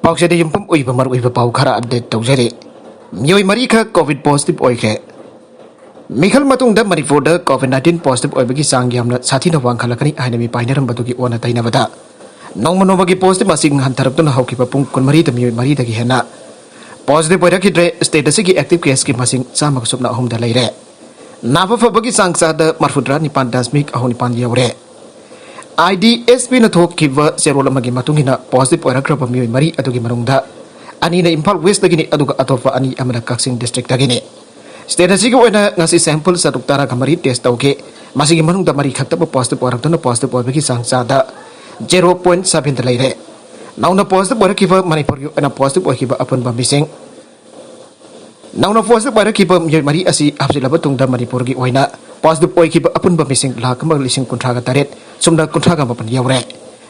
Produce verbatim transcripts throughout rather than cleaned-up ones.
ꯄꯥꯎꯆꯦꯗ ꯌꯨꯝꯐꯝ ꯑꯣꯏꯕ ꯃꯔꯨꯑꯣꯏꯕ ꯄꯥꯎ ꯈꯔ ꯑꯞꯗꯦꯠ ꯇꯧꯖꯔꯤ꯫ ꯃꯤꯑꯣꯏ ꯃꯔꯤꯈꯛ ꯀꯣꯚꯤꯗ ꯄꯣꯖꯤꯇꯤꯚ ꯑꯣꯏꯈ꯭ꯔꯦ꯫ ꯃꯤꯈꯜ ꯃꯇꯨꯡꯗ ꯃꯅꯤꯄꯨꯔꯗ ꯀꯣꯚꯤꯗ ꯅꯥꯏꯟꯇꯤꯟ ꯄꯣꯖꯤꯇꯤꯚ ꯑꯣꯏꯕꯒꯤ ꯆꯥꯡ ꯌꯥꯝꯅ ꯁꯥꯊꯤꯅ ꯋꯥꯡꯈꯠꯂꯛꯀꯅꯤ ꯍꯥꯏꯅ ꯃꯤꯄꯥꯏꯅꯔꯝꯕꯗꯨꯒꯤ ꯑꯣꯟꯅ ꯇꯩꯅꯕꯗ ꯅꯣꯡꯃ ꯅꯣꯡꯃꯒꯤ ꯄꯣꯖꯤꯇꯤꯚ ꯃꯁꯤꯡ ꯍꯟꯊꯔꯛꯇꯨꯅ ꯍꯧꯈꯤꯕ ꯄꯨꯡ ꯀꯨꯟꯃꯔꯤꯗ ꯃꯤꯑꯣꯏ ꯃꯔꯤꯗꯒꯤ ꯍꯦꯟꯅ ꯄꯣꯖꯤꯇꯤꯚ ꯑꯣꯏꯔꯛꯈꯤꯗ꯭ꯔꯦ꯫ ꯁ꯭ꯇꯦꯠ ꯑꯁꯤꯒꯤ ꯑꯦꯛꯇꯤꯚ ꯀꯦꯁꯀꯤ ꯃꯁꯤꯡ ꯆꯥꯝꯃꯒ ꯁꯨꯞꯅ ꯑꯍꯨꯝꯗ ꯂꯩꯔꯦ꯫ ꯅꯥꯕ ꯐꯕꯒꯤ ꯆꯥꯡ ꯆꯥꯗ ꯃꯔꯐꯨꯇꯔꯥ ꯅꯤꯄꯥꯟ ꯗꯁꯃꯤꯛ ꯑꯍꯨꯝ ꯅꯤꯄꯥꯟ ꯌꯧꯔꯦ꯫ ꯑꯥꯏ ꯗꯤ ꯑꯦꯁ ꯄꯤꯅ ꯊꯣꯛꯈꯤꯕ ꯆꯦꯔꯣꯜ ꯑꯃꯒꯤ ꯃꯇꯨꯡ ꯏꯟꯅ ꯄꯣꯖꯤꯇꯤꯚ ꯑꯣꯏꯔꯛꯈ꯭ꯔꯕ ꯃꯤꯑꯣꯏ ꯃꯔꯤ ꯑꯗꯨꯒꯤ ꯃꯅꯨꯡꯗ ꯑꯅꯤꯅ ꯏꯝꯐꯥꯜ ꯋꯦꯁꯇꯒꯤꯅꯤ, ꯑꯗꯨꯒ ꯑꯇꯣꯞꯄ ꯑꯅꯤ ꯑꯃꯅ ꯀꯛꯆꯤꯡ ꯗꯤꯁꯇ꯭ꯔꯤꯛꯇꯒꯤꯅꯤ꯫ ꯁ꯭ꯇꯦꯠ ꯑꯁꯤꯒꯤ ꯑꯣꯏꯅ ꯉꯁꯤ ꯁꯦꯝꯄꯜ ꯆꯥꯇ꯭ꯔꯨꯛ ꯇꯔꯥꯒ ꯃꯔꯤ ꯇꯦꯁ ꯇꯧꯈꯤ꯫ ꯃꯁꯤꯒꯤ ꯃꯅꯨꯡꯗ ꯃꯔꯤ ꯈꯛꯇꯃꯛ ꯄꯣꯖꯤꯇꯤꯚ ꯑꯣꯏꯔꯛꯇꯨꯅ ꯄꯣꯖꯤꯇꯤꯚ ꯑꯣꯏꯕꯒꯤ ꯆꯥꯡ ꯆꯥꯗ ꯖꯦꯔꯣ ꯄꯣꯏꯟꯠ ꯁꯚꯦꯟꯗ ꯂꯩꯔꯦ꯫ ꯅꯧꯅ ꯄꯣꯖꯤꯇꯤꯚ ꯑꯣꯏꯔꯛꯈꯤꯕ ꯃꯅꯤꯄꯨꯔꯒꯤ ꯑꯣꯏꯅ ꯄꯣꯖꯤꯇꯤꯚ ꯑꯣꯏꯈꯤꯕ ꯑꯄꯨꯟꯕ ꯃꯤꯁꯤꯡ ꯅꯧꯅ ꯄꯣꯖꯤꯇꯤꯚ ꯑꯣꯏꯔꯛꯈꯤꯕ ꯃꯤꯑꯣꯏ ꯃꯔꯤ ꯑꯁꯤ ꯍꯥꯞꯆꯤꯜꯂꯕ ꯇꯨꯡꯗ ꯃꯅꯤꯄꯨꯔꯒꯤ ꯑꯣꯏꯅ ꯄꯣꯖꯤꯇꯤꯚ ꯑꯣꯏꯈꯤꯕ ꯑꯄꯨꯟꯕ ꯃꯤꯁꯤꯡ ꯂꯥꯈ ꯑꯃꯒ ꯂꯤꯁꯤꯡ ꯀꯨꯟꯊ꯭ꯔꯥꯒ ꯇꯔꯦꯠ ꯁꯨꯞꯅ ꯀꯨꯟꯊ꯭ꯔꯥꯒ ꯃꯥꯄꯟ ꯌꯧꯔꯦ꯫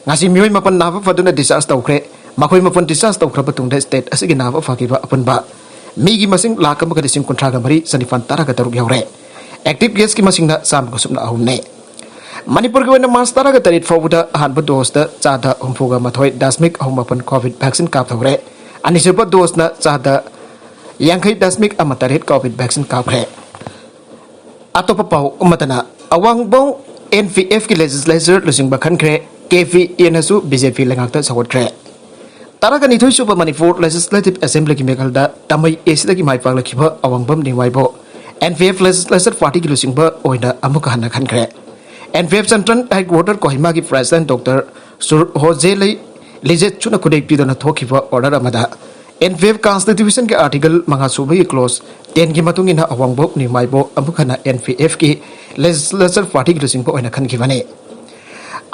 ꯉꯁꯤ ꯃꯤꯑꯣꯏ ꯃꯥꯄꯟ ꯅꯥꯕ ꯐꯗꯨꯅ ꯗꯤꯁꯆꯥꯔꯖ ꯇꯧꯈ꯭ꯔꯦ꯫ ꯃꯈꯣꯏ ꯃꯥꯄꯟ ꯗꯤꯁꯆꯥꯔꯖ ꯇꯧꯈ꯭ꯔꯕ ꯇꯨꯡꯗ ꯁ꯭ꯇꯦꯠ ꯑꯁꯤꯒꯤ ꯅꯥꯕ ꯐꯈꯤꯕ ꯑꯄꯨꯟꯕ ꯃꯤꯒꯤ ꯃꯁꯤꯡ ꯂꯥꯈ ꯑꯃꯒ ꯂꯤꯁꯤꯡ ꯀꯨꯟꯊ꯭ꯔꯥꯒ ꯃꯔꯤ ꯆꯅꯤꯄꯥꯟ ꯇꯔꯥꯒ ꯇꯔꯨꯛ ꯌꯧꯔꯦ꯫ ꯑꯦꯛꯇꯤꯚ ꯀꯦꯁꯀꯤ ꯃꯁꯤꯡꯅ ꯆꯥꯝꯃꯒ ꯁꯨꯞꯅ ꯑꯍꯨꯝꯅꯤ꯫ ꯃꯅꯤꯄꯨꯔꯒꯤ ꯑꯣꯏꯅ ꯃꯥꯔꯆ ꯇꯔꯥꯒ ꯇꯔꯦꯠ ꯐꯥꯎꯕꯗ ꯑꯍꯥꯟꯕ ꯗꯣꯁꯇ ꯆꯥꯗ ꯍꯨꯝꯐꯨꯒ ꯃꯥꯊꯣꯏ ꯗꯁꯃꯤꯛ ꯑꯍꯨꯝ ꯃꯥꯄꯟ ꯀꯣꯚꯤꯗ ꯚꯦꯛꯁꯤꯟ ꯀꯥꯞꯊꯣꯛꯈ꯭ꯔꯦ꯫ ꯑꯅꯤꯁꯨꯕ ꯗꯣꯁꯅ ꯆꯥꯗ ꯌꯥꯡꯈꯩ ꯗꯁꯃꯤꯛ ꯑꯃ ꯇꯔꯦꯠ ꯀꯣꯚꯤꯗ ꯚꯦꯛꯁꯤꯟ ꯀꯥꯞꯈ꯭ꯔꯦ꯫ ꯑꯇꯣꯞꯄ ꯄꯥꯎ ꯑꯃꯗꯅ, ꯑꯋꯥꯡꯕꯧ ꯑꯦꯟ ꯄꯤ ꯑꯦꯐꯀꯤ ꯂꯦꯖꯤꯁꯂꯦꯆꯔ ꯂꯨꯆꯤꯡꯕ ꯈꯟꯈ꯭ꯔꯦ꯫ ꯀꯦ ꯄꯤ ꯑꯦꯅꯁꯨ ꯕꯤ ꯖꯦ ꯄꯤ ꯂꯩꯉꯥꯛꯇ ꯁꯧꯒꯠꯈ꯭ꯔꯦ꯫ ꯇꯔꯥꯒ ꯅꯤꯊꯣꯏ ꯁꯨꯕ ꯃꯅꯤꯄꯨꯔ ꯂꯦꯖꯤꯁꯂꯦꯇꯤꯚ ꯑꯦꯁꯦꯝꯕ꯭ꯂꯤꯒꯤ ꯃꯤꯈꯜꯗ ꯇꯥꯃꯩ ꯑꯦꯁꯤꯗꯒꯤ ꯃꯥꯏ ꯄꯥꯛꯂꯛꯈꯤꯕ ꯑꯋꯥꯡꯕꯝ ꯅꯤꯡꯃꯥꯏꯕꯨ ꯑꯦꯟ ꯄꯤ ꯑꯦꯐ ꯂꯦꯖꯤꯁꯂꯦꯆꯔ ꯄꯥꯔꯇꯤꯒꯤ ꯂꯨꯆꯤꯡꯕ ꯑꯣꯏꯅ ꯑꯃꯨꯛꯀ ꯍꯟꯅ ꯈꯟꯈ꯭ꯔꯦ꯫ N P F central headquarter ꯀꯣꯍꯤꯃꯥꯒꯤ president doctor Shurhozelie ꯂꯤꯖꯦꯠꯁꯨꯅ ꯈꯨꯗꯩ ꯄꯤꯗꯨꯅ ꯊꯣꯛꯈꯤꯕ ꯑꯣꯔꯗꯔ ꯑꯃꯗ ꯑꯦꯟ ꯄꯤ ꯑꯦꯐ ꯀꯟꯁꯇꯤꯇ꯭ꯌꯨꯁꯟꯒꯤ ꯑꯥꯔꯇꯤꯀꯜ ꯃꯉꯥ ꯁꯨꯕꯒꯤ ꯀ꯭ꯂꯣꯖ ꯇꯦꯟꯒꯤ ꯃꯇꯨꯡ ꯏꯟꯅ ꯑꯋꯥꯡꯕꯣꯛ ꯅꯤꯡꯃꯥꯏꯕꯨ ꯑꯃꯨꯛ ꯍꯟꯅ ꯑꯦꯟ ꯄꯤ ꯑꯦꯐꯀꯤ ꯂꯦꯖꯤꯁꯂꯦꯆꯔ ꯄꯥꯔꯇꯤꯒꯤ ꯂꯨꯆꯤꯡꯕ ꯑꯣꯏꯅ ꯈꯟꯈꯤꯕꯅꯤ꯫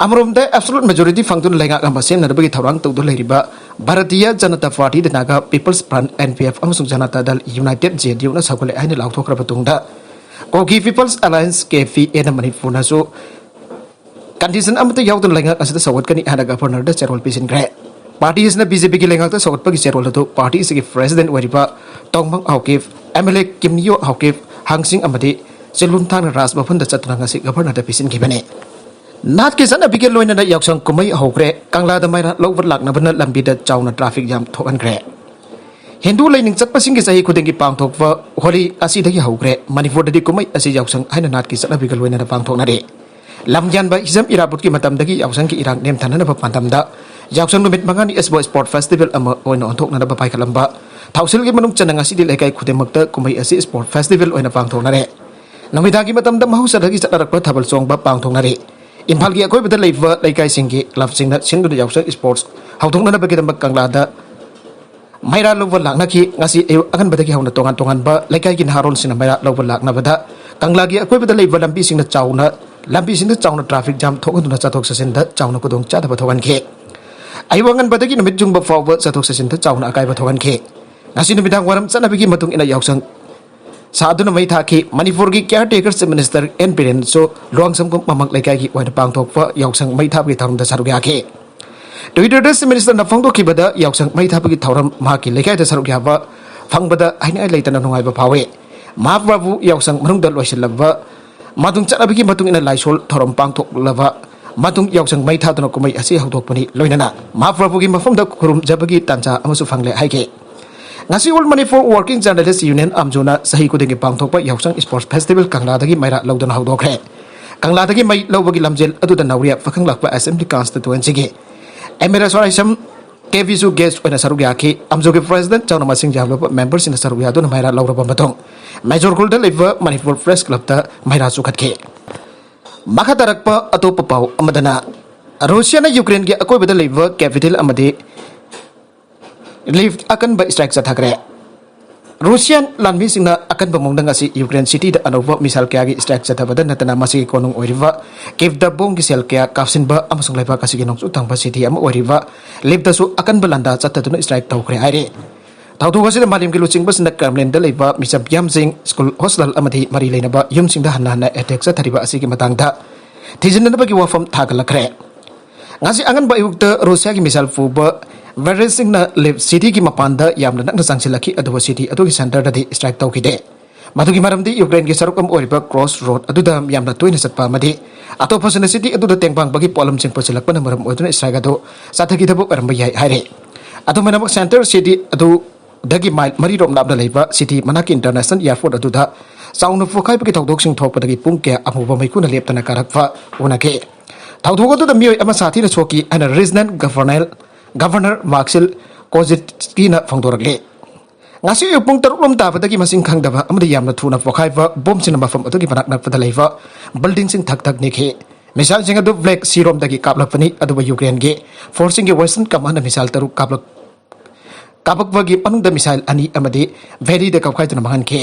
ꯑꯃꯔꯣꯝꯗ, ꯑꯦꯕꯁꯣꯂꯨꯠ ꯃꯦꯖꯣꯔꯤꯇꯤ ꯐꯪꯗꯨꯅ ꯂꯩꯉꯥꯛ ꯑꯃ ꯁꯦꯝꯅꯅꯕꯒꯤ ꯊꯧꯔꯥꯡ ꯇꯧꯗꯨꯅ ꯂꯩꯔꯤꯕ ꯚꯥꯔꯇꯤꯌ ꯖꯅꯇꯥ ꯄꯥꯔꯇꯤꯗ Naga people's front, N P F, ꯑꯃꯁꯨꯡ ꯖꯅꯇꯥ ꯗꯜ ꯌꯨꯅꯥꯏꯇꯦꯗ, ꯖꯦ ꯗꯤ ꯌꯨꯅ ꯁꯧꯒꯠꯂꯦ ꯍꯥꯏꯅ ꯂꯥꯎꯊꯣꯛꯈ꯭ꯔꯕ ꯇꯨꯡꯗ, ꯀꯣꯀꯤ ꯄꯤꯄꯜꯁ ꯑꯦꯂꯥꯌꯟꯁ, ꯀꯦ ꯄꯤ ꯑꯦꯅ ꯃꯅꯤꯄꯨꯔꯅꯁꯨ ꯀꯟꯗꯤꯁꯟ ꯑꯃꯠꯇ ꯌꯥꯎꯗꯅ ꯂꯩꯉꯥꯛ ꯑꯁꯤꯗ ꯁꯧꯒꯠꯀꯅꯤ ꯍꯥꯏꯅ ꯒꯚꯔꯅꯔꯗ ꯆꯦꯔꯣꯜ ꯄꯤꯁꯤꯟꯈ꯭ꯔꯦ꯫ ꯄꯥꯔꯇꯤ ꯑꯁꯤꯅ ꯕꯤ ꯖꯦ ꯄꯤꯒꯤ ꯂꯩꯉꯥꯛꯇ ꯁꯧꯒꯠꯄꯒꯤ ꯆꯦꯔꯣꯜ ꯑꯗꯨ ꯄꯥꯔꯇꯤ ꯑꯁꯤꯒꯤ ꯄ꯭ꯔꯦꯁꯤꯗꯦꯟꯠ ꯑꯣꯏꯔꯤꯕ ꯇꯣꯡꯃꯪ Haokip, M L A ꯀꯤꯝꯅꯤꯌꯣ Haokip, ꯍꯪꯁꯤꯡ ꯑꯃꯗꯤ ꯆꯤꯂꯨꯟꯊꯥꯡꯅ ꯔꯥꯖ ꯚꯕꯟꯗ ꯆꯠꯇꯨꯅ ꯉꯁꯤ ꯒꯚꯔꯅꯔꯗ ꯄꯤꯁꯤꯟꯈꯤꯕꯅꯤ꯫ ꯅꯥꯠꯀꯤ ꯆꯠꯅꯕꯤꯒ ꯂꯣꯏꯅꯅ ꯌꯥꯎꯁꯪ ꯀꯨꯝꯍꯩ ꯍꯧꯈ꯭ꯔꯦ꯫ ꯀꯪꯂꯥꯗ ꯃꯩꯔꯥ ꯂꯧꯕ ꯂꯥꯛꯅꯕꯅ ꯂꯝꯕꯤꯗ ꯆꯥꯎꯅ traffic jam ꯊꯣꯛꯍꯟꯈ꯭ꯔꯦ꯫ ꯍꯤꯟꯗꯨ ꯂꯥꯏꯅꯤꯡ ꯆꯠꯄꯁꯤꯡꯒꯤ ꯆꯍꯤ ꯈꯨꯗꯤꯡꯒꯤ ꯄꯥꯡꯊꯣꯛꯄ ꯍꯣꯂꯤ ꯑꯁꯤꯗꯒꯤ ꯍꯧꯈ꯭ꯔꯦ꯫ ꯃꯅꯤꯄꯨꯔꯗꯗꯤ ꯀꯨꯝꯍꯩ ꯑꯁꯤ ꯌꯥꯎꯁꯪ ꯍꯥꯏꯅ ꯅꯥꯠꯀꯤ ꯆꯠꯅꯕꯤꯒ ꯂꯣꯏꯅꯅ ꯄꯥꯡꯊꯣꯛꯅꯔꯤ꯫ ꯂꯝꯌꯥꯟꯕ ꯍꯤꯖꯝ ꯏꯔꯥꯕꯣꯠꯀꯤ ꯃꯇꯝꯗꯒꯤ ꯌꯥꯎꯁꯪꯒꯤ ꯏꯔꯥꯡ ꯅꯦꯝꯊꯅꯅꯕ ꯄꯥꯟꯗꯝꯗ ꯌꯥꯎꯁꯪ ꯅꯨꯃꯤꯠ ꯃꯉꯥꯅꯤ ꯏꯁꯄꯣ-, sport festival ꯑꯃ ꯑꯣꯏꯅ ꯑꯣꯟꯊꯣꯛꯅꯅꯕ ꯄꯥꯏꯈꯠꯂꯝꯕ ꯊꯧꯁꯤꯜꯒꯤ ꯃꯅꯨꯡ ꯆꯟꯅ ꯉꯁꯤꯗꯤ ꯂꯩꯀꯥꯏ ꯈꯨꯗꯤꯡꯃꯛꯇ ꯀꯨꯝꯍꯩ ꯑꯁꯤ sport festival ꯑꯣꯏꯅ ꯄꯥꯡꯊꯣꯛꯅꯔꯦ꯫ ꯅꯨꯃꯤꯗꯥꯡꯒꯤ ꯃꯇꯝꯗ ꯃꯍꯧꯁꯥꯗꯒꯤ ꯆꯠꯅꯔꯛꯄ ꯊꯥꯕꯜ ꯆꯣꯡꯕ ꯄꯥꯡꯊꯣꯛꯅꯔꯤ꯫ ꯏꯝꯐꯥꯜꯒꯤ ꯑꯀꯣꯏꯕꯗ ꯂꯩꯕ ꯂꯩꯀꯥꯏꯁꯤꯡꯒꯤ clubꯁꯤꯡꯅ ꯁꯤꯟꯗꯨꯅ ꯌꯥꯎꯁꯪ sports ꯍꯧꯗꯣꯛꯅꯅꯕꯒꯤꯗꯃꯛ ꯀꯪꯂꯥꯗ ꯃꯩꯔꯥ ꯂꯧꯕ ꯂꯥꯛꯅꯈꯤ꯫ ꯉꯁꯤ ꯑꯌꯨꯛ ꯑꯉꯟꯕꯗꯒꯤ ꯍꯧꯅ ꯇꯣꯉꯥꯟ ꯇꯣꯉꯥꯟꯕ ꯂꯩꯀꯥꯏꯒꯤ ꯅꯍꯥꯔꯣꯜꯁꯤꯡꯅ ꯃꯩꯔꯥ ꯂꯧꯕ ꯂꯥꯛꯅꯕꯗ ꯀꯪꯂꯥꯒꯤ ꯑꯀꯣꯏꯕꯗ ꯂꯩꯕ ꯂꯝꯕꯤꯁꯤꯡꯗ ꯆꯥꯎꯅ, ꯂꯝꯕꯤꯁꯤꯡꯗ ꯆꯥꯎꯅ traffic jam ꯊꯣꯛꯍꯟꯗꯨꯅ ꯆꯠꯊꯣꯛ ꯆꯠꯁꯤꯟꯗ ꯆꯥꯎꯅ ꯈꯨꯗꯣꯡ ꯆꯥꯗꯕ ꯊꯣꯛꯍꯟꯈꯤ꯫ ꯑꯌꯨꯛ ꯑꯉꯟꯕꯗꯒꯤ ꯅꯨꯃꯤꯠ ꯌꯨꯡꯕ ꯐꯥꯎꯕ ꯆꯠꯊꯣꯛ ꯆꯠꯁꯤꯟꯗ ꯆꯥꯎꯅ ꯑꯀꯥꯏꯕ ꯊꯣꯛꯍꯟꯈꯤ꯫ ꯉꯁꯤ ꯅꯨꯃꯤꯗꯥꯡ ꯋꯥꯏꯔꯝ ꯆꯠꯅꯕꯤꯒꯤ ꯃꯇꯨꯡ ꯏꯟꯅ ꯌꯥꯎꯁꯪ ꯁꯥꯗꯨꯅ ꯃꯩ ꯊꯥꯈꯤ꯫ ꯃꯅꯤꯄꯨꯔꯒꯤ caretaker chief minister ꯑꯦꯟ ꯕꯤꯔꯦꯟꯁꯨ ꯂꯨꯋꯥꯡꯁꯪꯒꯨꯝ ꯃꯃꯛ ꯂꯩꯀꯥꯏꯒꯤ ꯑꯣꯏꯅ ꯄꯥꯡꯊꯣꯛꯄ ꯌꯥꯎꯁꯪ ꯃꯩ ꯊꯥꯕꯒꯤ ꯊꯧꯔꯝꯗ ꯁꯔꯨꯛ ꯌꯥꯈꯤ꯫ Twitterꯗ chief ministerꯅ ꯐꯣꯡꯗꯣꯛꯈꯤꯕꯗ ꯌꯥꯎꯁꯪ ꯃꯩ ꯊꯥꯕꯒꯤ ꯊꯧꯔꯝ ꯃꯍꯥꯛꯀꯤ ꯂꯩꯀꯥꯏꯗ ꯁꯔꯨꯛ ꯌꯥꯕ ꯐꯪꯕꯗ ꯍꯥꯏꯅꯤꯡꯉꯥꯏ ꯂꯩꯇꯅ ꯅꯨꯡꯉꯥꯏꯕ ꯐꯥꯎꯏ꯫ ꯃꯍꯥꯄ꯭ꯔꯚꯨ ꯌꯥꯎꯁꯪ ꯃꯅꯨꯡꯗ ꯂꯣꯏꯁꯤꯜꯂꯕ ꯃꯇꯨꯡ ꯆꯠꯅꯕꯤꯒꯤ ꯃꯇꯨꯡ ꯏꯟꯅ ꯂꯥꯏꯁꯣꯜ ꯊꯧꯔꯝ ꯄꯥꯡꯊꯣꯛꯂꯕ ꯃꯇꯨꯡ ꯌꯥꯎꯁꯪ ꯃꯩ ꯊꯥꯗꯨꯅ ꯀꯨꯝꯍꯩ ꯑꯁꯤ ꯍꯧꯗꯣꯛꯄꯅꯤ꯫ ꯂꯣꯏꯅꯅ ꯃꯍꯥꯄ꯭ꯔꯚꯨꯒꯤ ꯃꯐꯝꯗ ꯈꯨꯔꯨꯝꯖꯕꯒꯤ ꯇꯥꯟꯖꯥ ꯑꯃꯁꯨ ꯐꯪꯂꯦ ꯍꯥꯏꯈꯤ꯫ ꯉꯁꯤ All Manipur Working Journalist Union ꯑꯝꯖꯨꯅ ꯆꯍꯤ ꯈꯨꯗꯤꯡꯒꯤ ꯄꯥꯡꯊꯣꯛꯄ ꯌꯥꯎꯁꯪ sports festival ꯀꯪꯂꯥꯗꯒꯤ ꯃꯩꯔꯥ ꯂꯧꯗꯨꯅ ꯍꯧꯗꯣꯛꯈ꯭ꯔꯦ꯫ ꯀꯪꯂꯥꯗꯒꯤ ꯃꯩ ꯂꯧꯕꯒꯤ ꯂꯝꯖꯦꯜ ꯑꯗꯨꯗ ꯅꯧꯔꯤꯌꯥ ꯄꯥꯈꯪꯂꯥꯛꯄ assembly constituencyꯒꯤ MLA ꯁꯣꯔꯥꯏꯁꯝ ꯀꯦꯕꯤꯁꯨ guest ꯑꯣꯏꯅ ꯁꯔꯨꯛ ꯌꯥꯈꯤ꯫ ꯑꯝꯖꯨꯒꯤ president ꯆꯥꯎꯅ ꯃꯁꯤꯡ ꯌꯥꯝꯂꯕ memberꯁꯤꯡꯅ ꯁꯔꯨꯛ ꯌꯥꯗꯨꯅ ꯃꯩꯔꯥ ꯂꯧꯔꯕ ꯃꯇꯨꯡ ꯃꯦꯖꯣꯔ ꯈꯨꯜꯗ ꯂꯩꯕ ꯃꯅꯤꯄꯨꯔ press clubꯇ ꯃꯩꯔꯥ ꯆꯨꯈꯠꯈꯤ꯫ ꯃꯈꯥ ꯇꯥꯔꯛꯄ ꯑꯇꯣꯞꯄ ꯄꯥꯎ ꯑꯃꯗꯅ ꯔꯨꯁꯤꯌꯥꯅ ꯌꯨꯀ꯭ꯔꯦꯟꯒꯤ ꯑꯀꯣꯏꯕꯗ ꯂꯩꯕ capital ꯑꯃꯗꯤ ꯂꯤꯐ ꯑꯀꯟꯕ strike ꯆꯠꯊꯈ꯭ꯔꯦ꯫ ꯔꯨꯁꯤꯌꯥꯟ ꯂꯥꯟꯃꯤꯁꯤꯡꯅ ꯑꯀꯟꯕ ꯃꯑꯣꯡꯗ ꯉꯁꯤ ꯌꯨꯀ꯭ꯔꯦꯟ cityꯗ ꯑꯅꯧꯕ missile ꯀꯌꯥꯒꯤ strike ꯆꯠꯊꯕꯗ ꯅꯠꯇꯅ ꯃꯁꯤꯒꯤ ꯀꯣꯅꯨꯡ ꯑꯣꯏꯔꯤꯕ ꯀꯤꯚꯇ bomb ꯒꯤ shell ꯀꯌꯥ ꯀꯥꯞꯁꯤꯟꯕ ꯑꯃꯁꯨꯡ ꯂꯩꯕꯥꯛ ꯑꯁꯤꯒꯤ ꯅꯣꯡꯆꯨꯞ ꯊꯪꯕ city ꯑꯃ ꯑꯣꯏꯔꯤꯕ ꯂꯤꯐꯇꯁꯨ ꯑꯀꯟꯕ ꯂꯥꯟꯗꯥ ꯆꯠꯊꯗꯨꯅ strike ꯇꯧꯈ꯭ꯔꯦ ꯍꯥꯏꯔꯤ꯫ ꯊꯧꯗꯣꯛ ꯑꯁꯤꯗ ꯃꯥꯂꯦꯝꯒꯤ ꯂꯨꯆꯤꯡꯕꯁꯤꯡꯅ Kremlinꯗ ꯂꯩꯕ ꯃꯤꯆꯝ ꯃꯤꯌꯥꯝꯁꯤꯡ, school, hostel ꯑꯃꯗꯤ ꯃꯔꯤ ꯂꯩꯅꯕ ꯌꯨꯝꯁꯤꯡꯗ ꯍꯟꯅ ꯍꯟꯅ attack ꯆꯠꯊꯔꯤꯕ ꯑꯁꯤꯒꯤ ꯃꯇꯥꯡꯗ ꯊꯤꯖꯤꯟꯅꯅꯕꯒꯤ ꯋꯥꯐꯝ ꯊꯥꯒꯠꯂꯛꯈ꯭ꯔꯦ꯫ ꯉꯁꯤ ꯑꯉꯟꯕ ꯑꯌꯨꯛꯇ ꯔꯨꯁꯤꯌꯥꯒꯤ missile ꯄꯨꯕ variantꯁꯤꯡꯅ ꯂꯤꯐ cityꯒꯤ ꯃꯄꯥꯟꯗ ꯌꯥꯝꯅ ꯅꯛꯅ ꯆꯪꯁꯤꯜꯂꯛꯈꯤ, ꯑꯗꯨꯕꯨ city ꯑꯗꯨꯒꯤ centreꯗꯗꯤ strike ꯇꯧꯈꯤꯗꯦ꯫ ꯃꯗꯨꯒꯤ ꯃꯔꯝꯗꯤ ꯌꯨꯀ꯭ꯔꯦꯟꯒꯤ ꯁꯔꯨꯛ ꯑꯃ ꯑꯣꯏꯔꯤꯕ ꯀ꯭ꯔꯣꯁ ꯔꯣꯗ ꯑꯗꯨꯗ ꯌꯥꯝꯅ ꯇꯣꯏꯅ ꯆꯠꯄ ꯑꯃꯗꯤ ꯑꯇꯣꯞꯄꯁꯤꯡꯅ ꯁꯤꯇꯤ ꯑꯗꯨꯗ ꯇꯦꯡꯕꯥꯡꯕꯒꯤ ꯄꯣꯠꯂꯝꯁꯤꯡ ꯄꯨꯁꯤꯜꯂꯛꯄꯅ ꯃꯔꯝ ꯑꯣꯏꯗꯨꯅ ꯏꯁ꯭ꯔꯥꯏꯜ ꯑꯗꯨ ꯆꯥꯊꯈꯤꯗꯕ ꯑꯣꯏꯔꯝꯕ ꯌꯥꯏ ꯍꯥꯏꯔꯤ꯫ ꯑꯗꯨꯃꯥꯏꯅꯃꯛ ꯁꯦꯟꯇꯔ ꯁꯤꯇꯤ ꯑꯗꯨꯗꯒꯤ ꯃꯥꯏꯜ ꯃꯔꯤꯔꯣꯝ ꯂꯥꯞꯅ ꯂꯩꯕ ꯁꯤꯇꯤ ꯃꯅꯥꯛꯀꯤ ꯏꯟꯇꯔꯅꯦꯁꯅꯦꯜ ꯑꯦꯌꯔꯄꯣꯔꯠ ꯑꯗꯨꯗ ꯆꯥꯎꯅ ꯄꯣꯈꯥꯏꯕꯒꯤ ꯊꯧꯗꯣꯛꯁꯤꯡ ꯊꯣꯛꯄꯗꯒꯤ ꯄꯨꯡ ꯀꯌꯥ ꯑꯃꯨꯕ ꯃꯩꯈꯨꯅ ꯂꯦꯞꯇꯅ ꯀꯥꯔꯛꯄ ꯎꯅꯈꯤ꯫ ꯊꯧꯗꯣꯛ ꯑꯗꯨꯗ ꯃꯤꯑꯣꯏ ꯑꯃ ꯁꯥꯊꯤꯅ ꯁꯣꯛꯈꯤ ꯍꯥꯏꯅ ꯔꯤꯖꯅꯦꯜ ꯒꯚꯔꯅꯔ ꯒꯚꯔꯅꯔ ꯃꯥꯛꯁꯤꯜ ꯀꯣꯖꯤꯠꯁꯀꯤꯅ ꯐꯣꯡꯗꯣꯔꯛꯂꯤ꯫ ꯉꯁꯤ ꯑꯌꯨꯛ ꯄꯨꯡ ꯇꯔꯨꯛ ꯂꯣꯝ ꯇꯥꯕꯗꯒꯤ ꯃꯁꯤꯡ ꯈꯪꯗꯕ ꯑꯃꯗꯤ ꯌꯥꯝꯅ ꯊꯨꯅ ꯄꯣꯈꯥꯏꯕ ꯕꯣꯝꯁꯤꯡꯅ ꯃꯐꯝ ꯑꯗꯨꯒꯤ ꯃꯅꯥꯛ ꯅꯛꯄꯗ ꯂꯩꯕ ꯕꯤꯜꯗꯤꯡꯁꯤꯡ ꯊꯛ ꯊꯛ ꯅꯤꯛꯈꯤ꯫ ꯃꯤꯁꯥꯏꯜꯁꯤꯡ ꯑꯗꯨ ꯕ꯭ꯂꯦꯛ ꯁꯤꯔꯣꯝꯗꯒꯤ ꯀꯥꯞꯂꯛꯄꯅꯤ, ꯑꯗꯨꯕꯨ ꯌꯨꯀ꯭ꯔꯦꯟꯒꯤ ꯐꯣꯔꯁꯁꯤꯡꯒꯤ ꯋꯦꯁꯇꯔꯟ ꯀꯃꯥꯟꯅ ꯃꯤꯁꯥꯏꯜ ꯇꯔꯨꯛ ꯀꯥꯞꯂꯛ ꯀꯥꯞꯄꯛꯄꯒꯤ ꯃꯅꯨꯡꯗ ꯃꯤꯁꯥꯏꯜ ꯑꯅꯤ ꯑꯃꯗꯤ ꯚꯦꯂꯤꯗ ꯀꯥꯞꯈꯥꯏꯗꯨꯅ ꯃꯥꯡꯍꯟꯈꯤ꯫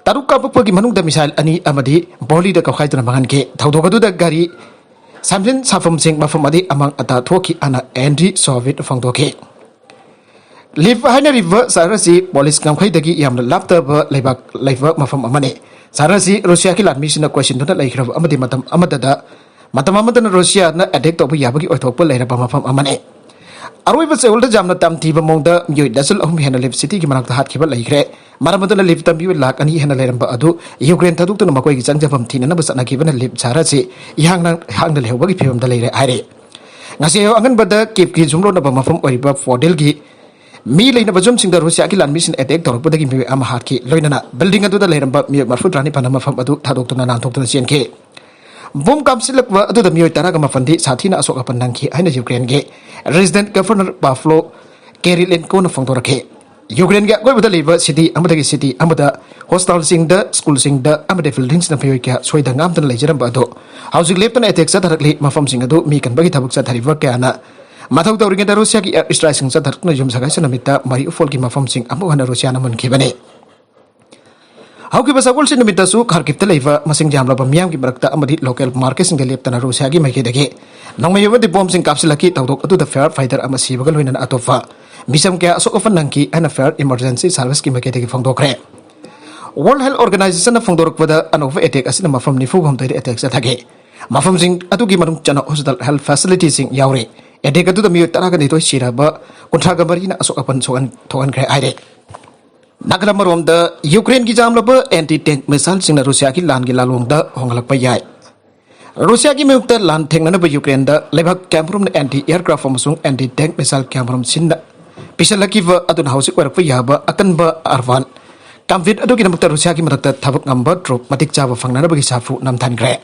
ꯇꯔꯨꯛ ꯀꯥꯞꯄꯛꯄꯒꯤ ꯃꯅꯨꯡꯗ ꯃꯤꯁꯥꯏꯜ ꯑꯅꯤ ꯑꯃꯗꯤ ꯚꯣꯂꯤꯗ ꯀꯥꯞꯈꯥꯏꯗꯨꯅ ꯃꯥꯡꯍꯟꯈꯤ꯫ ꯊꯧꯗꯣꯛ ꯑꯗꯨꯗ ꯒꯥꯔꯤ ꯁꯝꯖꯤꯟ ꯁꯥꯐꯝꯁꯤꯡ ꯃꯐꯝ ꯑꯗꯨ ꯑꯃꯥꯡ ꯑꯇꯥ ꯊꯣꯛꯈꯤ ꯍꯥꯏꯅ ꯑꯦꯟꯗ꯭ꯔꯤ ꯁꯣꯚꯤꯠ ꯐꯣꯡꯗꯣꯛꯈꯤ꯫ ꯂꯤꯞ ꯍꯥꯏꯅꯔꯤꯕ ꯁꯍꯔ ꯑꯁꯤ ꯄꯣꯂꯤꯁ ꯉꯝꯈꯩꯗꯒꯤ ꯌꯥꯝꯅ ꯂꯥꯞꯇꯕ ꯂꯩꯕꯥꯛ ꯂꯩꯕ ꯃꯐꯝ ꯑꯃꯅꯤ꯫ ꯁꯍꯔ ꯑꯁꯤ ꯔꯨꯁꯤꯌꯥꯒꯤ ꯂꯥꯟꯃꯤꯁꯤꯡꯅ ꯀꯣꯏꯁꯤꯟꯗꯨꯅ ꯂꯩꯈ꯭ꯔꯕ ꯑꯃꯗꯤ ꯃꯇꯝ ꯑꯃꯗꯗ ꯃꯇꯝ ꯑꯃꯗꯅ ꯔꯨꯁꯤꯌꯥꯅ ꯑꯦꯇꯦꯛ ꯇꯧꯕ ꯌꯥꯕꯒꯤ ꯑꯣꯏꯊꯣꯛꯄ ꯂꯩꯔꯕ ꯃꯐꯝ ꯑꯃꯅꯤ꯫ ꯑꯔꯣꯏꯕ ꯆꯌꯣꯜꯗ ꯌꯥꯝꯅ ꯇꯝꯊꯤꯕ ꯃꯑꯣꯡꯗ ꯃꯤꯑꯣꯏ ꯗꯖꯟ ꯑꯍꯨꯝ ꯍꯦꯟꯅ ꯂꯤꯞ ꯁꯤꯇꯤꯒꯤ ꯃꯅꯥꯛꯇ ꯍꯥꯠꯈꯤꯕ ꯂꯩꯈ꯭ꯔꯦ꯫ ꯃꯔꯝ ꯑꯗꯨꯅ ꯂꯤꯞ ꯇꯝꯕꯤꯕ ꯂꯥꯈ ꯑꯅꯤ ꯍꯦꯟꯅ ꯂꯩꯔꯝꯕ ꯑꯗꯨ ꯌꯨꯀ꯭ꯔꯦꯟ ꯊꯥꯗꯣꯛꯇꯨꯅ ꯃꯈꯣꯏꯒꯤ ꯆꯪꯖꯐꯝ ꯊꯤꯅꯅꯕ ꯆꯠꯅꯈꯤꯕꯅ ꯂꯤꯞ ꯁꯍꯔ ꯑꯁꯤ ꯏꯍꯥꯡ ꯍꯥꯡꯅ ꯂꯩꯍꯧꯕꯒꯤ ꯐꯤꯕꯝꯗ ꯂꯩꯔꯦ ꯍꯥꯏꯔꯦ꯫ ꯉꯁꯤ ꯑꯌꯨꯛ ꯑꯉꯟꯕꯗ ꯀꯤꯞꯀꯤ ꯌꯨꯝꯂꯣꯟꯅꯕ ꯃꯐꯝ ꯑꯣꯏꯔꯤꯕ ꯐꯣꯔꯗꯦꯜꯒꯤ ꯃꯤ ꯂꯩꯅꯕ ꯌꯨꯝꯁꯤꯡꯗ ꯔꯨꯁꯤꯌꯥꯒꯤ ꯂꯥꯟꯃꯤꯁꯤꯡꯅ ꯑꯦꯇꯦꯛ ꯇꯧꯔꯛꯄꯗꯒꯤ ꯃꯤꯑꯣꯏ ꯑꯃ ꯍꯥꯠꯈꯤ꯫ ꯂꯣꯏꯅꯅ ꯕꯤꯜꯗꯤꯡ ꯑꯗꯨꯗ ꯂꯩꯔꯝꯕ ꯃꯤꯑꯣꯏ ꯃꯔꯤꯐꯨꯇꯔꯥ ꯅꯤꯄꯥꯟꯅ ꯃꯐꯝ ꯑꯗꯨ ꯊꯥꯗꯣꯛꯇꯨꯅ ꯅꯥꯟꯊꯣꯛꯇꯨꯅ ꯆꯦꯟꯈꯤ꯫ ꯕꯣꯝ ꯀꯥꯞꯁꯤꯜꯂꯛꯄ ꯑꯗꯨꯗ ꯃꯤꯑꯣꯏ ꯇꯔꯥꯒ ꯃꯥꯄꯟꯗꯤ ꯁꯥꯊꯤꯅ ꯑꯁꯣꯛ ꯑꯄꯟ ꯅꯪꯈꯤ ꯍꯥꯏꯅ ꯌꯨꯀ꯭ꯔꯦꯟꯒꯤ ꯔꯦꯁꯤꯗꯦꯟꯠ ꯒꯚꯔꯅꯔ ꯄꯥꯐ꯭ꯂꯣ ꯀꯦꯔꯤꯂꯦꯟꯀꯣꯅ ꯐꯣꯡꯗꯣꯔꯛꯈꯤ꯫ ꯌꯨꯀ꯭ꯔꯦꯟꯒꯤ ꯑꯀꯣꯏꯕꯗ ꯂꯩꯕ ꯁꯤꯇꯤ ꯑꯃꯗꯒꯤ ꯁꯤꯇꯤ ꯑꯃꯗ ꯍꯣꯁꯇꯥꯜꯁꯤꯡꯗ, ꯁ꯭ꯀꯨꯜꯁꯤꯡꯗ ꯑꯃꯗꯤ ꯕꯤꯜꯗꯤꯡꯁꯤꯡꯗ ꯃꯤꯑꯣꯏ ꯀꯌꯥ ꯁꯣꯏꯗ ꯉꯥꯝꯗꯅ ꯂꯩꯖꯔꯝꯕ ꯑꯗꯨ ꯍꯧꯖꯤꯛ ꯂꯦꯞꯇꯅ ꯑꯦꯇꯦꯛ ꯆꯠꯊꯔꯛꯂꯤ꯫ ꯃꯐꯝꯁꯤꯡ ꯑꯗꯨ ꯃꯤ ꯀꯟꯕꯒꯤ ꯊꯕꯛ ꯆꯠꯊꯔꯤꯕ ꯀꯌꯥꯅ ꯃꯊꯧ ꯇꯧꯔꯤꯉꯩꯗ ꯔꯨꯁꯤꯌꯥꯒꯤ ꯑꯦꯌꯔ ꯏꯁꯇ꯭ꯔꯥꯏꯛꯁꯤꯡ ꯆꯠꯊꯔꯛꯇꯨꯅ ꯌꯨꯝꯁꯀꯩꯁ ꯅꯨꯃꯤꯠꯇ ꯃꯔꯤꯎꯐꯣꯜꯒꯤ ꯃꯐꯝꯁꯤꯡ ꯑꯃꯨꯛ ꯍꯟꯅ ꯔꯨꯁꯤꯌꯥꯅ ꯃꯨꯟꯈꯤꯕꯅꯤ꯫ ꯍꯧꯈꯤꯕ ꯁꯒꯣꯜꯁꯦꯟ ꯅꯨꯃꯤꯠꯇꯁꯨ ꯈꯥꯔꯀꯤꯞꯇ ꯂꯩꯕ ꯃꯁꯤꯡ ꯌꯥꯝꯂꯕ ꯃꯤꯌꯥꯝꯒꯤ ꯃꯔꯛꯇ ꯑꯃꯗꯤ ꯂꯣꯀꯦꯜ ꯃꯥꯔꯀꯦꯠꯁꯤꯡꯗ ꯂꯦꯞꯇꯅ ꯔꯨꯁꯤꯌꯥꯒꯤ ꯃꯥꯏꯀꯩꯗꯒꯤ ꯅꯣꯡꯃꯩ ꯑꯃꯗꯤ ꯕꯣꯝꯁꯤꯡ ꯀꯥꯞꯁꯤꯜꯂꯛꯈꯤ꯫ ꯊꯧꯗꯣꯛ ꯑꯗꯨꯗ ꯐꯥꯌꯔ ꯐꯥꯏꯇꯔ ꯑꯃ ꯁꯤꯕꯒ ꯂꯣꯏꯅꯅ ꯑꯇꯣꯞꯄ ꯃꯤꯆꯝ ꯀꯌꯥ ꯑꯁꯣꯛ ꯑꯄꯟ ꯅꯪꯈꯤ ꯍꯥꯏꯅ ꯐꯥꯌꯔ ꯏꯃꯔꯖꯦꯟꯁꯤ ꯁꯥꯔꯚꯤꯁꯀꯤ ꯃꯥꯏꯀꯩꯗꯒꯤ ꯐꯣꯡꯗꯣꯛꯈ꯭ꯔꯦ꯫ ꯋꯥꯔꯜꯗ ꯍꯦꯜꯊ ꯑꯣꯔꯒꯅꯥꯏꯖꯦꯁꯟꯅ ꯐꯣꯡꯗꯣꯔꯛꯄꯗ ꯑꯅꯧꯕ ꯑꯦꯇꯦꯛ ꯑꯁꯤꯅ ꯃꯐꯝ ꯅꯤꯐꯨ ꯍꯨꯝꯗꯣꯏꯗ ꯑꯦꯇꯦꯛ ꯆꯠꯊꯈꯤ꯫ ꯃꯐꯝꯁꯤꯡ ꯑꯗꯨꯒꯤ ꯃꯅꯨꯡ ꯆꯟꯅ ꯍꯣꯁꯄꯤꯇꯥꯜ, ꯍꯦꯜꯊ ꯐꯦꯁꯤꯂꯤꯇꯤꯁꯤꯡ ꯌꯥꯎꯔꯤ꯫ ꯑꯦꯇꯦꯛ ꯑꯗꯨꯗ ꯃꯤꯑꯣꯏ ꯇꯔꯥꯒ ꯅꯤꯊꯣꯏ ꯁꯤꯔꯕ ꯀꯨꯟꯊ꯭ꯔꯥꯒ ꯃꯔꯤꯅ ꯑꯁꯣꯛ ꯑꯄꯟ ꯁꯣꯛꯍꯟ-, ꯊꯣꯛꯍꯟꯈ꯭ꯔꯦ ꯍꯥꯏꯔꯦ꯫ ꯅꯥꯀꯜ ꯑꯃꯔꯣꯝꯗ, ꯌꯨꯀ꯭ꯔꯦꯟꯒꯤ ꯌꯥꯝꯂꯕ ꯑꯦꯟꯇꯤ ꯇꯦꯡ ꯃꯤꯁꯥꯏꯜꯁꯤꯡꯅ ꯔꯨꯁꯤꯌꯥꯒꯤ ꯂꯥꯟꯒꯤ ꯂꯥꯂꯣꯡꯗ ꯍꯣꯡꯂꯛꯄ ꯌꯥꯏ꯫ ꯔꯨꯁꯤꯌꯥꯒꯤ ꯃꯥꯌꯣꯛꯇ ꯂꯥꯟ ꯊꯦꯡꯅꯅꯕ ꯌꯨꯀ꯭ꯔꯦꯟꯗ ꯂꯩꯕꯥꯛ ꯀꯌꯥꯃꯔꯨꯝꯅ ꯑꯦꯟꯇꯤ ꯑꯦꯌꯔꯀ꯭ꯔꯥꯐ ꯑꯃꯁꯨꯡ ꯑꯦꯟꯇꯤ ꯇꯦꯡ ꯃꯤꯁꯥꯏꯜ ꯀꯌꯥꯃꯔꯨꯝ ꯁꯤꯟꯅ ꯄꯤꯁꯜꯂꯛꯈꯤꯕ ꯑꯗꯨꯅ ꯍꯧꯖꯤꯛ ꯑꯣꯏꯔꯛꯄ ꯌꯥꯕ ꯑꯀꯟꯕ ꯑꯥꯍ꯭ꯋꯥꯟ ꯀꯝꯐ꯭ꯂꯤꯛ ꯑꯗꯨꯒꯤꯗꯃꯛꯇ ꯔꯨꯁꯤꯌꯥꯒꯤ ꯃꯊꯛꯇ ꯊꯕꯛ ꯉꯝꯕ ꯇ꯭ꯔꯨꯞ ꯃꯇꯤꯛ ꯆꯥꯕ ꯐꯪꯅꯅꯕꯒꯤ ꯁꯥꯐꯨ ꯅꯝꯊꯍꯟꯈ꯭ꯔꯦ꯫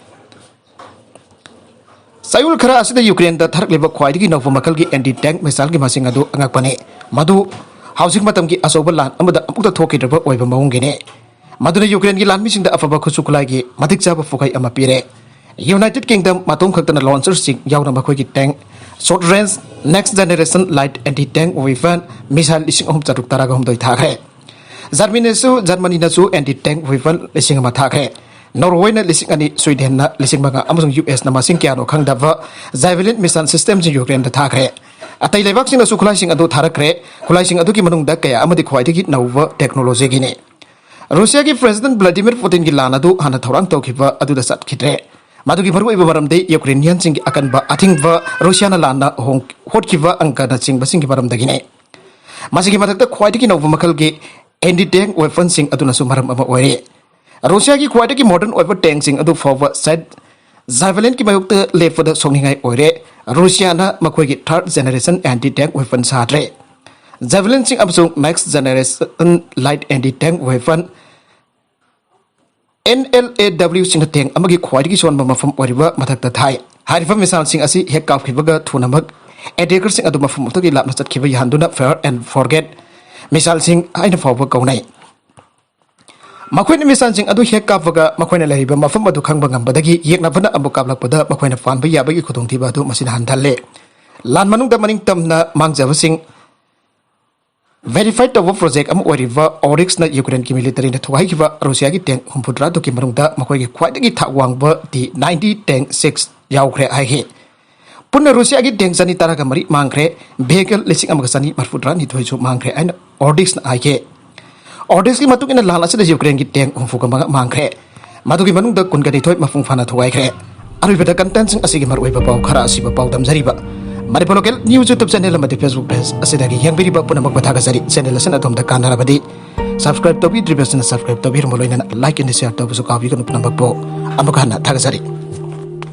ꯆꯌꯣꯜ ꯈꯔ ꯑꯁꯤꯗ ꯌꯨꯀ꯭ꯔꯦꯟꯗ ꯊꯥꯔꯛꯂꯤꯕ ꯈ꯭ꯋꯥꯏꯗꯒꯤ ꯅꯧꯕ ꯃꯈꯜꯒꯤ ꯑꯦꯟꯇꯤ ꯇꯦꯡ ꯃꯤꯁꯥꯏꯜꯒꯤ ꯃꯁꯤꯡ ꯑꯗꯨ ꯑꯉꯛꯄꯅꯤ꯫ ꯃꯗꯨ ꯍꯧꯖꯤꯛ ꯃꯇꯝꯒꯤ ꯑꯆꯧꯕ ꯂꯥꯟ ꯑꯃꯗ ꯑꯃꯨꯛꯇ ꯊꯣꯛꯈꯤꯗ꯭ꯔꯕ ꯑꯣꯏꯕ ꯃꯑꯣꯡꯒꯤꯅꯤ꯫ ꯃꯗꯨꯅ ꯌꯨꯀ꯭ꯔꯦꯟꯒꯤ ꯂꯥꯟꯃꯤꯁꯤꯡꯗ ꯑꯐꯕ ꯈꯨꯠꯁꯨ ꯈꯨꯠꯂꯥꯏꯒꯤ ꯃꯇꯤꯛ ꯆꯥꯕ ꯄꯨꯈꯩ ꯑꯃ ꯄꯤꯔꯦ꯫ ꯌꯨꯅꯥꯏꯇꯦꯗ ꯀꯤꯡꯗꯝ ꯃꯇꯣꯝ ꯈꯛꯇꯅ ꯂꯣꯟꯆꯔꯁꯤꯡ ꯌꯥꯎꯅ ꯃꯈꯣꯏꯒꯤ tank, short range, next generation light anti tank weapon missile ꯂꯤꯁꯤꯡ ꯑꯍꯨꯝ ꯆꯥꯇ꯭ꯔꯨꯛ ꯇꯔꯥꯒ ꯍꯨꯝꯗꯣꯏ ꯊꯥꯈ꯭ꯔꯦ꯫ ꯖꯔꯃꯅꯤꯁꯨ, ꯖꯔꯃꯅꯤꯅꯁꯨ ꯑꯦꯟꯇꯤ ꯇꯦꯡ ꯋꯦꯄꯟ ꯂꯤꯁꯤꯡ ꯑꯃ ꯊꯥꯈ꯭ꯔꯦ꯫ ꯅꯣꯔꯋꯦꯅ ꯂꯤꯁꯤꯡ ꯑꯅꯤ, ꯁ꯭ꯋꯤꯗꯦꯟꯅ ꯂꯤꯁꯤꯡ ꯃꯉꯥ ꯑꯃꯁꯨꯡ ꯌꯨ ꯑꯦꯁꯅ ꯃꯁꯤꯡ ꯀꯌꯥꯅꯣ ꯈꯪꯗꯕ ꯖꯥꯏꯚꯦꯂꯤꯟ ꯃꯤꯁꯥꯏꯜ ꯁꯤꯁꯇꯦꯝꯁꯤꯡ ꯌꯨꯀ꯭ꯔꯦꯟꯗ ꯊꯥꯈ꯭ꯔꯦ꯫ ꯑꯇꯩ ꯂꯩꯕꯥꯛꯁꯤꯡꯅꯁꯨ ꯈꯨꯠꯂꯥꯏꯁꯤꯡ ꯑꯗꯨ ꯊꯥꯔꯛꯈ꯭ꯔꯦ꯫ ꯈꯨꯠꯂꯥꯏꯁꯤꯡ ꯑꯗꯨꯒꯤ ꯃꯅꯨꯡꯗ ꯀꯌꯥ ꯑꯃꯗꯤ ꯈ꯭ꯋꯥꯏꯗꯒꯤ ꯅꯧꯕ ꯇꯦꯛꯅꯣꯂꯣꯖꯤꯒꯤꯅꯤ꯫ ꯔꯨꯁꯤꯌꯥꯒꯤ ꯄ꯭ꯔꯦꯁꯤꯗꯦꯟꯠ ꯚ꯭ꯂꯥꯗꯤꯃꯤꯔ ꯄꯨꯇꯤꯟꯒꯤ ꯂꯥꯟ ꯑꯗꯨ ꯍꯥꯟꯅ ꯊꯧꯔꯥꯡ ꯇꯧꯈꯤꯕ ꯑꯗꯨꯗ ꯆꯠꯈꯤꯗ꯭ꯔꯦ꯫ ꯃꯗꯨꯒꯤ ꯃꯔꯨꯑꯣꯏꯕ ꯃꯔꯝꯗꯤ ꯌꯨꯀ꯭ꯔꯦꯅꯤꯌꯟꯁꯤꯡꯒꯤ ꯑꯀꯟꯕ ꯑꯊꯤꯡꯕ ꯔꯨꯁꯤꯌꯥꯅ ꯂꯥꯟꯅ ꯍꯣꯡ-, ꯍꯣꯠꯈꯤꯕ ꯑꯪꯀꯅꯆꯤꯡꯕꯁꯤꯡꯒꯤ ꯃꯔꯝꯗꯒꯤꯅꯤ꯫ ꯃꯁꯤꯒꯤ ꯃꯊꯛꯇ ꯈ꯭ꯋꯥꯏꯗꯒꯤ ꯅꯧꯕ ꯃꯈꯜꯒꯤ ꯑꯦꯟꯇꯤ ꯇꯦꯡ ꯋꯦꯄꯟꯁꯤꯡ ꯑꯗꯨꯅꯁꯨ ꯃꯔꯝ ꯑꯃ ꯑꯣꯏꯔꯤ꯫ ꯔꯨꯁꯤꯌꯥꯒꯤ ꯈ꯭ꯋꯥꯏꯗꯒꯤ ꯃꯣꯗꯔꯟ ꯑꯣꯏꯕ ꯇꯦꯡꯁꯤꯡ ꯑꯗꯨ ꯐꯥꯎꯕ ꯁꯦꯠ ꯖꯥꯏꯚꯦꯂꯤꯟꯒꯤ ꯃꯥꯌꯣꯛꯇ ꯂꯦꯞꯄꯗ ꯁꯣꯛꯅꯤꯡꯉꯥꯏ ꯑꯣꯏꯔꯦ꯫ ꯔꯨꯁꯤꯌꯥꯅ ꯃꯈꯣꯏꯒꯤ third generation anti tank weapon ꯁꯥꯗ꯭ꯔꯦ꯫ ꯖꯥꯏꯚꯦꯂꯤꯟꯁꯤꯡ ꯑꯃꯁꯨꯡ next generation light anti tank weapon, N L A ꯗꯕ꯭ꯂꯤꯌꯨꯁꯤꯡꯅ ꯇꯦꯡ ꯑꯃꯒꯤ ꯈ꯭ꯋꯥꯏꯗꯒꯤ ꯁꯣꯟꯕ ꯃꯐꯝ ꯑꯣꯏꯔꯤꯕ ꯃꯊꯛꯇ ꯊꯥꯏ꯫ ꯍꯥꯏꯔꯤꯕ ꯃꯤꯁꯥꯏꯜꯁꯤꯡ ꯑꯁꯤ ꯍꯦꯛ ꯀꯥꯞꯈꯤꯕꯒ ꯊꯨꯅꯃꯛ ꯑꯦꯇꯦꯀꯔꯁꯤꯡ ꯑꯗꯨ ꯃꯐꯝ ꯑꯗꯨꯗꯒꯤ ꯂꯥꯞꯅ ꯆꯠꯈꯤꯕ ꯌꯥꯍꯟꯗꯨꯅ ꯐꯥꯌꯔ ꯑꯦꯟ ꯐꯣꯔꯒꯦꯠ ꯃꯤꯁꯥꯏꯜꯁꯤꯡ ꯍꯥꯏꯅ ꯐꯥꯎꯕ ꯀꯧꯅꯩ꯫ ꯃꯈꯣꯏꯅ ꯃꯤꯁꯥꯏꯜꯁꯤꯡ ꯑꯗꯨ ꯍꯦꯛ ꯀꯥꯞꯄꯒ ꯃꯈꯣꯏꯅ ꯂꯩꯔꯤꯕ ꯃꯐꯝ ꯑꯗꯨ ꯈꯪꯕ ꯉꯝꯕꯗꯒꯤ ꯌꯦꯛꯅꯕꯅ ꯑꯃꯨꯛ ꯀꯥꯞꯂꯛꯄꯗ ꯃꯈꯣꯏꯅ ꯄꯥꯟꯕ ꯌꯥꯕꯒꯤ ꯈꯨꯗꯣꯡꯊꯤꯕ ꯑꯗꯨ ꯃꯁꯤꯅ ꯍꯟꯊꯍꯜꯂꯦ꯫ ꯂꯥꯟ ꯃꯅꯨꯡꯗ ꯃꯅꯤꯡ ꯇꯝꯅ ꯃꯥꯡꯖꯕꯁꯤꯡ ꯚꯦꯔꯤꯐꯥꯏ ꯇꯧꯕ ꯄ꯭ꯔꯣꯖꯦꯛ ꯑꯃ ꯑꯣꯏꯔꯤꯕ ꯑꯣꯔꯤꯛꯁꯅ ꯌꯨꯀ꯭ꯔꯦꯟꯒꯤ ꯃꯤꯂꯤꯇꯔꯤꯅ ꯊꯨꯒꯥꯏꯈꯤꯕ ꯔꯨꯁꯤꯌꯥꯒꯤ ꯇꯦꯡ ꯍꯨꯝꯐꯨꯇꯔꯥ ꯇꯨꯛꯀꯤ ꯃꯅꯨꯡꯗ ꯃꯈꯣꯏꯒꯤ ꯈ꯭ꯋꯥꯏꯗꯒꯤ ꯊꯥꯛ ꯋꯥꯡꯕ ꯇꯤ ꯅꯥꯏꯟꯇꯤ ꯇꯦꯡ ꯁꯤꯛꯁ ꯌꯥꯎꯈ꯭ꯔꯦ ꯍꯥꯏꯈꯤ꯫ ꯄꯨꯟꯅ ꯔꯨꯁꯤꯌꯥꯒꯤ ꯇꯦꯡ ꯆꯅꯤ ꯇꯔꯥꯒ ꯃꯔꯤ ꯃꯥꯡꯈ꯭ꯔꯦ, ꯚꯦꯍꯤꯀꯜ ꯂꯤꯁꯤꯡ ꯑꯃꯒ ꯆꯅꯤ ꯃꯔꯤꯐꯨꯇꯔꯥꯅꯤꯊꯣꯏꯁꯨ ꯃꯥꯡꯈ꯭ꯔꯦ ꯍꯥꯏꯅ ꯑꯣꯔꯗꯤꯛꯁꯅ ꯍꯥꯏꯈꯤ꯫ ꯑꯣꯔꯗꯤꯛꯁꯀꯤ ꯃꯇꯨꯡ ꯏꯟꯅ ꯂꯥꯟ ꯑꯁꯤꯗ ꯌꯨꯀ꯭ꯔꯦꯟꯒꯤ ꯇꯦꯡ ꯍꯨꯝꯐꯨꯒ ꯃꯉꯥ ꯃꯥꯡꯈ꯭ꯔꯦ꯫ ꯃꯗꯨꯒꯤ ꯃꯅꯨꯡꯗ ꯀꯨꯟꯒꯅꯤꯊꯣꯏ ꯃꯄꯨꯡ ꯐꯥꯅ ꯊꯨꯒꯥꯏꯈ꯭ꯔꯦ꯫ ꯑꯔꯣꯏꯕꯗ ꯀꯟꯇꯦꯟꯁꯤꯡ ꯑꯁꯤꯒꯤ ꯃꯔꯨꯑꯣꯏꯕ ꯄꯥꯎ ꯈꯔ ꯑꯁꯤꯕꯨ ꯄꯥꯎꯗꯝꯖꯔꯤꯕ Manipur local news YouTube channel ꯑꯃꯗꯤ ꯐꯦꯁꯕꯨꯛ ꯄꯦꯖ ꯑꯁꯤꯗꯒꯤ ꯌꯦꯡꯕꯤꯔꯤꯕ ꯄꯨꯝꯅꯃꯛꯄꯨ ꯊꯥꯒꯠꯆꯔꯤ꯫ ꯆꯦꯅꯦꯜ ꯑꯁꯤꯅ ꯑꯗꯣꯝꯗ ꯀꯥꯟꯅꯔꯕꯗꯤ Subscribe ꯇꯧꯕꯤꯗ꯭ꯔꯤꯕꯁꯤꯅ subscribe ꯇꯧꯕꯤꯔꯝꯕ ꯂꯣꯏꯅꯅ like and share ꯇꯧꯕꯁꯨ ꯀꯥꯎꯕꯤꯒꯅꯨ꯫ ꯄꯨꯝꯅꯃꯛꯄꯨ ꯑꯃꯨꯛ ꯍꯟꯅ ꯊꯥꯒꯠꯆꯔꯤ꯫